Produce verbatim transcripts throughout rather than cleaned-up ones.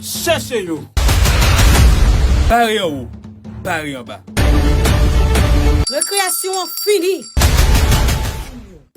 Chèche yo. Bare anwo, bare anba. Rekreyasyon an fini.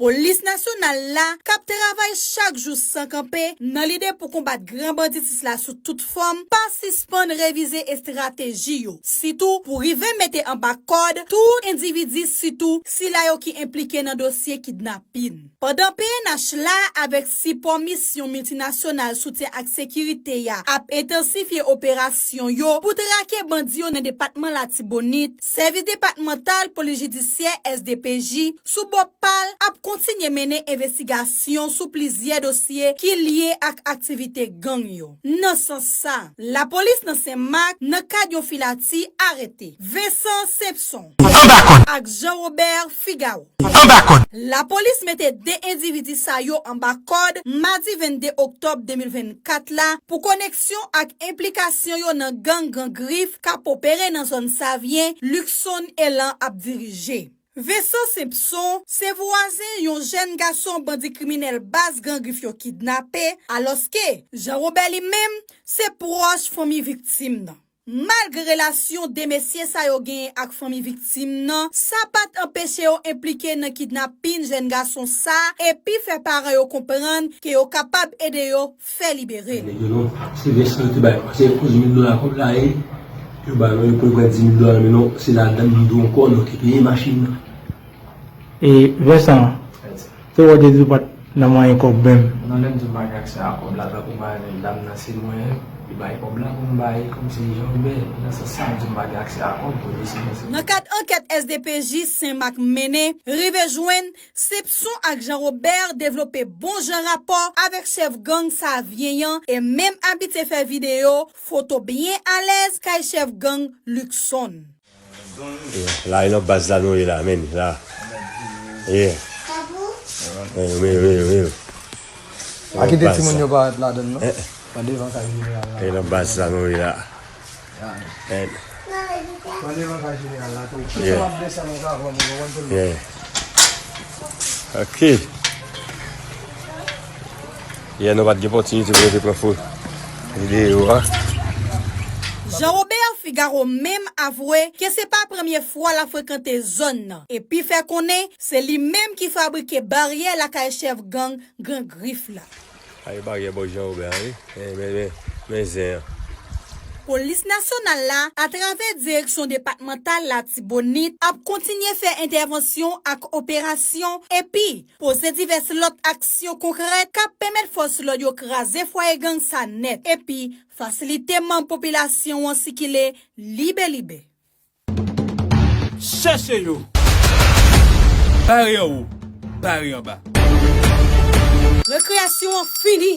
Polis nasyonal la, k ap travay chak jou san kanpe nan lide pou konbat gran banditis la sou tout fòm, pa sispann revize estrateji yo, sitou pou rive mete anba kòd tout endividi, sitou sila yo ki enplike nan dosye kidnapin. Pandan P N H la, avèk sipò Misyon Miltinasyonal Soutyen ak Sekirite a, ap entansifye operasyon yo pou trake bandi yo nan depatman Latibonit, Sèvis Depatmantal Polis Jidisyè, S D P J, sou bò pa l, ap kontinye mennen envestigasyon sou plizyè dosye ki lye ak aktivite gang yo. Nan sans sa, lapolis nan Senmak, nan kad yon filati, arete Vincent Simpson Anba kòd. Ak Jean Robert Figaro. Anba kòd. Lapolis mete de endividi sa yo anba kòd madi vennde oktòb de mil vennkat la pou koneksyon ak enplikasyon yo nan gang Gran Grif k ap opere nan zòn Savyen, Luckson Elan ap dirije. Vincent Simpson se vwazen yon jèn gason bandi kriminèl baz Gran Grif yo kidnape, alòske Jean Robert li menm se pwòch fanmi viktim nan. Malgre relasyon de mesye sa yo genyen ak fanmi viktim nan, sa pa t anpeche yo enplike nan kidnapin jèn gason sa, epi fè paran yo konprann ke yo kapab ede yo fè libere l. Nèg yo non, se Vincent yo te bay, se onz mil dola kòb la ye, yo ba nou, yo pou pran dis mil dola nan men nou, se ladann m di w ankò, nou te peye machin nan. E, Vincent, te wè w te di w pa t nan manyen kòb menm. Non, lè m di m pa gen aksè a kòb la, tankou m pa gen dam nan, se mwen, li bay kòb la pou m bay, kòmsi Jean Robert, nan sans sa, m di m pa gen aksè a kòb, pou li se mwen, se Nan kad ankèt S D P J Senmak mennen, rive jwenn Simpson ak Jean Robert devlope bon jan rapò avèk chèf gang Savyen an e menm abitye fè videyo, foto byen alèz kay chèf gang Luckson. Yeah, la e nan baz la nou ye la, men, la. Yeah. Wi, wi, wi, wi. A kite timoun yo parèt ladann, non? Eh, eh. Pran devan kay jeneral la. E nan baz la nou ye la. Yeah. Eh. Pran devan kay jeneral la tou. Yeah. Sa m ap desann yon kavò, mwen konprann pou l. Yeah. Ok. Yè nou pa t gen pòtinite pou nou te pran fo videyo a. Jean Robert Figaro menm avwe ke se pa premye fwa l ap frekante zòn nan, epi fè konnen se li menm ki fabrike baryè lakay chèf gang Gran Grif la. Ay, baryè bò Jean Robert, wi. Men, men, men, men zen an. Polis nasyonal la, atravè Direksyon Depatmantal Latibonit, ap kontinye fè entèvansyon ak operasyon, epi poze divès lòt aksyon konkrèt k ap pèmèt fòs lòd yo kraze fwaye gang sa nèt, epi fasilite manm popilasyon an sikile libe libe. Chèche yo. Bare anwo, bare anba. Rekreyasyon an fini.